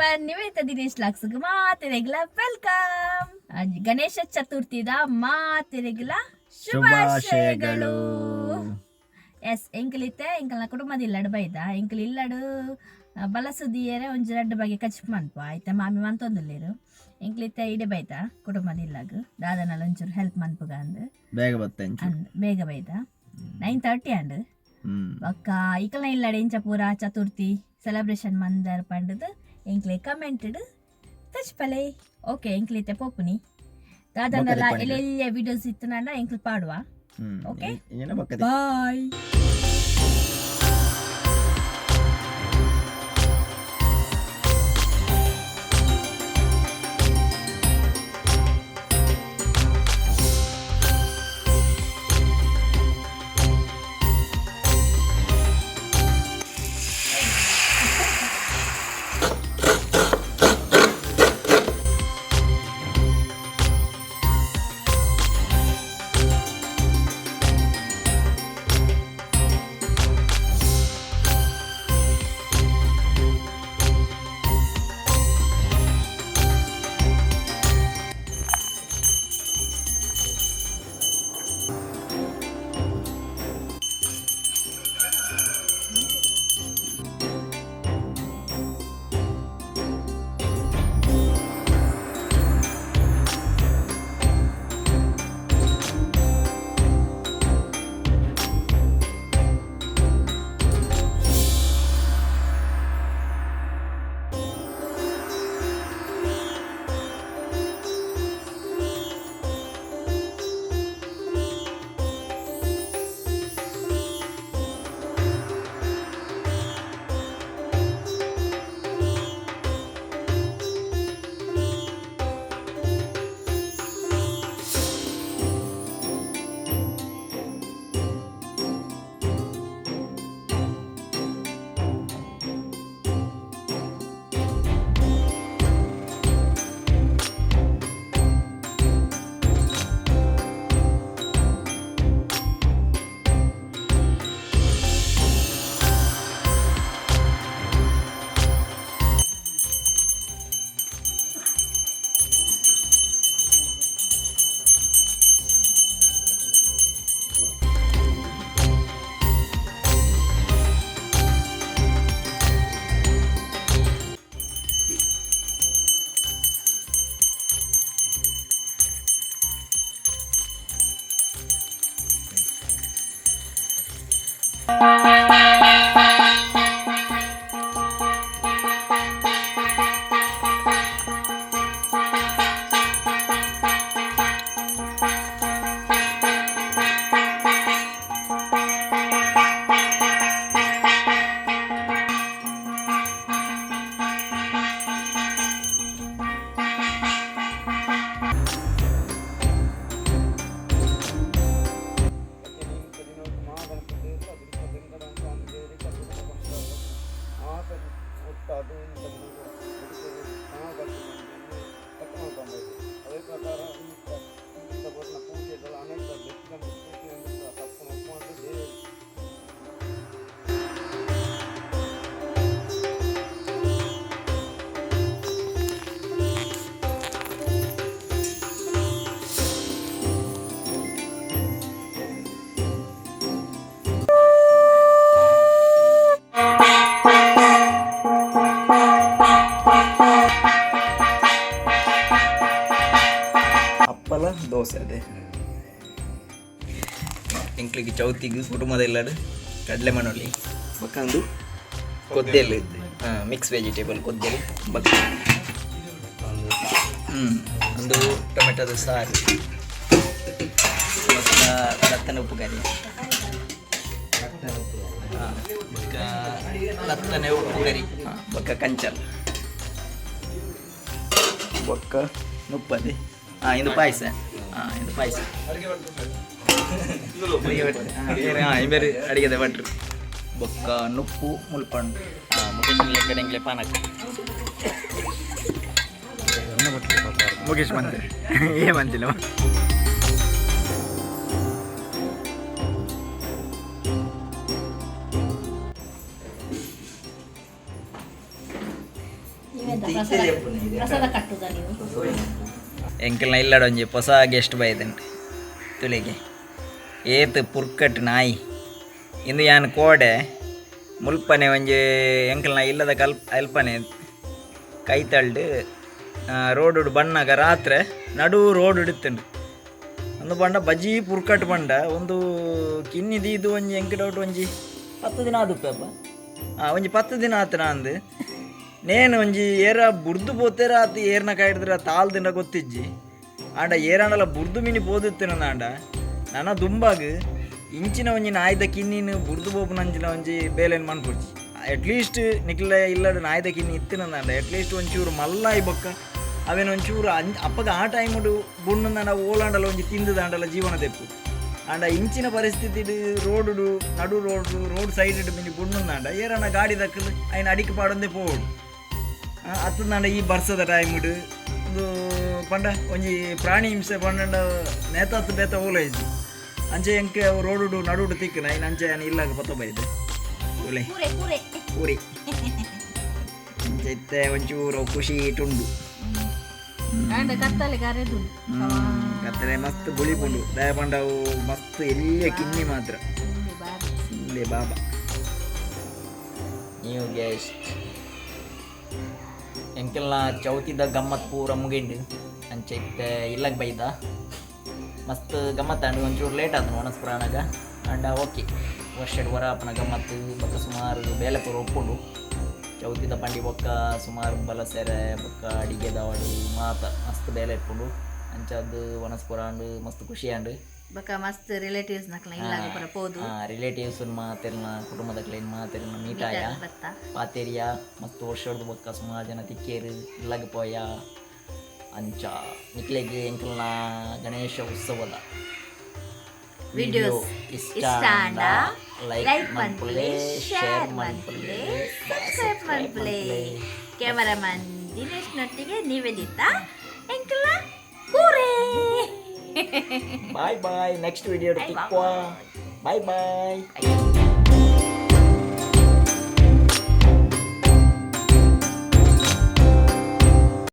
Everyone, Nivedita Dinesh ಲಾಕ್ಸ್ಗ್ ಮಾತೆರೆಗ್ಲ welcome. Ganesha ಚತುರ್ಥಿದ ಮಾತೆರೆಗ್ಲ ಶುಭಾಶಯಗಳು. ಎಸ್, ಎಂಕಲಿತ್ತೆ ಎಂಕಲ್ನ ಕುಟುಂಬದ ಇಲ್ಲಡು ಬೈದ. ಎಂಕಲ್ ಇಲ್ಲಡು ಬಲಸುದಿಯರೆ ಒಂಜಿ ರಡ್ಡ್ ಬಗೆ ಕಚಿಪ್ ಮನ್ಪ ಆಯ್ತಾ. ಮಾಮಿ ಮಂತೊಂದುಲ್ಲೇರು. ಎಂಕಲಿತ್ತೆ ಇಡೆ ಬೈದ ಕುಟುಂಬದ ಇಲ್ಲಗ್ ದಾದನಲ ಒಂಚೂರು ಹೆಲ್ಪ್ ಮನ್ಪುಗ ಅಂದ್. ಬೇಗ ಬತ್ತ. ಅಂದ್ ಬೇಗ ಬೈದ, 9:30 ಅಂಡ್. ಬೊಕ್ಕ ಇಕಲ್ನ ಇಲ್ಲಡೆ ಇಂಚ ಪೂರ ಚತುರ್ಥಿ ಸೆಲೆಬ್ರೇಷನ್ ಮಂದರ್ ಪಂಡದು ಎಂಕ್ಲೆ ಕಮೆಂಟ್ ತಚ್ಪಲೆ. ಓಕೆ, ಎಂಕ್ಲಿತ್ತೆ ಪೋಪುನಿ ದಾದನಲ. ಬೊಕ್ಕ. ಎಲ್ಲೆಲ್ಲ ವಿಡಿಯೋಸ್ ಇತ್ತು ಎಂಕ್ಲ್ ಪಾಡುವ. Okay. ಏನ ಬಕ್ಕದ. ಬಾಯ್. ಅದೇ ಪ್ರಕಾರ ಪೂಜೆಗಳು ಅನೇಕ ತಪ್ಪು. ಅಪ್ಪಲ ದೋಸೆ ಅದೇ. ಎಂಕ್ಲಿಗೆ ಚೌತಿಗೆ ಕುಟುಂಬದ ಇಲ್ಲಡು ಕಡಲೆ ಮನೊಲಿ ಬಕ್ಕಂದು ಕೊದ್ದೆಲ್, ಮಿಕ್ಸ್ ವೆಜಿಟೇಬಲ್ ಕೊದ್ದೆಲ್ ಬಕ್ಕ ಒಂದು ಟೊಮೆಟೊದ ಸಾರು ಬೊಕ್ಕ ಲತ್ತನ ಉಪ್ಪು ಕರಿ, ಬೊಕ್ಕ ಲತ್ತನೆ ಉಪ್ಪು ಕರಿ, ಬೊಕ್ಕ ಕಂಚಲ್, ಬೊಕ್ಕ ನುಪ್ಪದೆ. ಹಾಂ, ಇದು ಪಾಯಸ. ಹಾಂ, ಇದು ಪಾಯಸ. ಹಾಂ, ಇಂಬೇರು ಅಡಿಗೆದ ಭಟ್ರು. ಬೊಕ್ಕ ನುಪ್ಪು ಮುಲ್ಪಂಡು. ಹಾಂ, ಮುಖೇಶ್ ಲೆಕ್ಕಡೆಂಗ್ಲೆ ಪಾನಕ. ಮುಖೇಶ್ ಬಂದೆ ಏ ಬಂದಿಲ್ಲ. ಪ್ರಸಾದ ಕಟ್ಟುದ ನೀವು. ಎಂಕಲ್ನ ಇಲ್ಲಡ ಒಂಜಿ ಹೊಸ ಗೆಸ್ಟ್ ಬೈದಂಡು ತುಳಿಗೆ. ಏತ್ ಪುರ್ಕಟ್ ನಾಯಿ ಇಂದು. ಯಾನ್ ಕೋಡೆ ಮುಲ್ಪನೆ ಒಂಜಿ ಎಂಕಲ್ನ ಇಲ್ಲದ ಕಲ್ ಅಲ್ಪನೆ ಕೈತಲ್ಡ್ ರೋಡುಡು ಬಣ್ಣಗ ರಾತ್ರೆ ನಡು ರೋಡ್ ಇಡುತ್ತುಂಡು. ಒಂದು ಪಂಡ ಬಜಿ ಪುರ್ಕಟ್ ಪಂಡ ಒಂದು ಕಿನ್ನಿ ದೀದು ಒಂಜಿ ಎಂಕಡೌಟ್ ಒಂಜಿ 10 ದಿನ ಆದುಪ್ಪಪ್ಪ. ಒಂಜಿ 10 ದಿನ ಆತನ ಅಂದು ನೇನು ಒಂಜಿ ಏರ ಬುರ್ದು ಪೋತೇರ ಆತು ಏರ್ನ ಕಾಯ್ಡಿದ್ರ ತಾಲ್ದಿಂಡ ಗೊತ್ತಿಜ್ಜಿ. ಆಂಡ ಏರಾಂಡಲ ಬುರ್ದು ಮಿನಿ ಪೋದಿತ್ತಿನ ಆಂಡ ನನ ದುಂಬಾಗ್ ಇಂಚಿನ ಒಂಜಿ ನಾಯ್ದ ಕಿನ್ನಿನ ಬುರ್ದು ಪೋಪುನಂಚಿನ ಒಂಜಿ ಬೇಲೆನ್ ಮನ್ಪೊಡ್ಚಿ. ಅಟ್ಲೀಸ್ಟ್ ನಿಕ್ಲೆ ಇಲ್ಲಡ್ ನಾಯ್ದ ಕಿನ್ನಿ ಇತ್ತಿನಂದಾಂಡ ಅಟ್ಲೀಸ್ಟ್ ಒಂಚೂರು ಮಲ್ಲಾಯಿ ಬೊಕ್ಕ ಅವೇನು ಒಂಚೂರು ಅಪ್ಪಗ ಆ ಟೈಮುಡು ಬುಣ್ಣಂದಾಂಡ ಓಲಾಂಡಲ ಒಂಜಿ ತಿಂದುದಾಂಡಲ ಜೀವನ ತೆಪ್ಪು. ಆಂಡ ಇಂಚಿನ ಪರಿಸ್ಥಿತಿಡ್ ರೋಡುಡು ನಡು ರೋಡ್ ರೋಡ್ ಸೈಡ್ ಮಿನಿ ಬುಣ್ಣಂದಾಂಡ ಏರನ ಗಾಡಿ ದಕ್ಕಲು ಅಯ್ನ ಅಡಿಕೆ ಪಾಡೊಂದೇ ಪೋವೊಡು. ಅತ್ತಂದಾಂಡ ಈ ಬರ್ಸದ ಟೈಮುಡು ಒಂದು ಪಂಡ ಒಂಜಿ ಪ್ರಾಣಿ ಹಿಂಸೆ ಪಂಡ ನೇತಾತ್ ಬೇತ ಓಲ ಇಜ್ಜಿ. ಅಂಚೆ ಎಂಕೆ ರೋಡುಡು ನಡುಡು ತಿಕ್ಕನ ಐನ್ ಅಂಚೆ ಯಾನ್ ಇಲ್ಲಾಗ ಪತ್ತ ಬೈದೆ ಓಲೆ. ಪೂರೆ ಪೂರೆ. ಪೂರಿ ಅಂಚೆ ಇತ್ತೆ ಒಂಚೂರು ಖುಷಿ ಇಟುಂಡು. ಆಂಡ ಕತ್ತಲೆ ಕರೆದು. ಕತ್ತಲೆ ಮಸ್ತ್ ಬುಳಿಪುಂಡು. ದಾಯ ಪಂಡ ಅವು ಮಸ್ತ್ ಎಲ್ಲಿಯ ಕಿನ್ನಿ ಮಾತ್ರ. ಇಲ್ಲೇ ಬಾಬಾ ನ್ಯೂ ಗೆಸ್ಟ್. ಎಂಕೆಲ್ಲ ಚೌತಿದ ಗಮ್ಮತ್ ಪೂರ ಮುಗಿಂಡು. ಅಂಚೆ ಇತ್ತೆ ಇಲ್ಲಗ್ ಬೈದ. ಮಸ್ತ್ ಗಮ್ಮತ್ತಾಂಡು. ಒಂಚೂರು ಲೇಟ್ ಆತು ಒಣಸ್ ಪುರಾಣಗ. ಅಂಡ ಓಕೆ, ವರ್ಷಡ್ ವರ ಅಪ್ಪನ ಗಮ್ಮತ್ತು. ಬೊಕ್ಕ ಸುಮಾರು ಬೇಲೆ ಪೂರ ಒಪ್ಪುಂಡು. ಚೌತಿದ ಪಂಡಿ ಬೊಕ್ಕ ಸುಮಾರು ಬಲಸೆರೆ ಬೊಕ್ಕ ಅಡಿಗೆ ದವಡು ಮಾತ ಮಸ್ತ್ ಬೇಲೆ ಇಪ್ಪುಂಡು. ಅಂಚಾದ್ ಒಣಸ್ ಪುರಾಂಡು ಮಸ್ತ್ ಖುಷಿ ಆಂಡು. ಬೊಕ ಮಸ್ತ್ ರಿಲೇಟಿವ್ಸ್ ನಕ್ಲ ಇಲ್ಲಾಗ ಪೂರ ಪೋದು. ರಿಲೇಟಿವ್ಸ್ ಮಾತೆರ್ನ ಕುಟುಂಬದಕ್ಲೇನ್ ಮಾತೆರ್ನ ಮೀಟ್ ಆಯ. ಬತ್ತ. ಪಾತೆರಿಯ. ಮಸ್ತ್ ವರ್ಷದ ಬೊಕ್ಕ ಸುಮಾರು ಜನ ತಿಕ್ಕೇರು, ಇಲ್ಲಗ್ ಪೋಯ. ಅಂಚ ನಿಕ್ಲೆಗ್ ಎಂಕಲ್ನ ಗಣೇಶ ಉತ್ಸವದ ವಿಡಿಯೋಸ್ ಇಷ್ಟ ಇಷ್ಟ ಆಂಡ ಲೈಕ್ ಲೈಕ್ ಮನ್ಪುಲೆ, ಮನ್ಪುಲೆ, ಶೇರ್ ಶೇರ್ ಮನ್ಪುಲೆ, ಮನ್ಪುಲೆ, ಸಬ್ಸ್ಕ್ರೈಬ್ ಮನ್ಪುಲೆ. ಕ್ಯಾಮರಾಮನ್ ದಿನೇಶ್ ನೊಟ್ಟಿಗೆ ನಿವೇದಿತಾ ಎಂಕಲ್ನ ಪೂರೇ. Bye bye, next video Bye. ತಿಕ್ವಾ. Bye bye. ಬಾಯ್.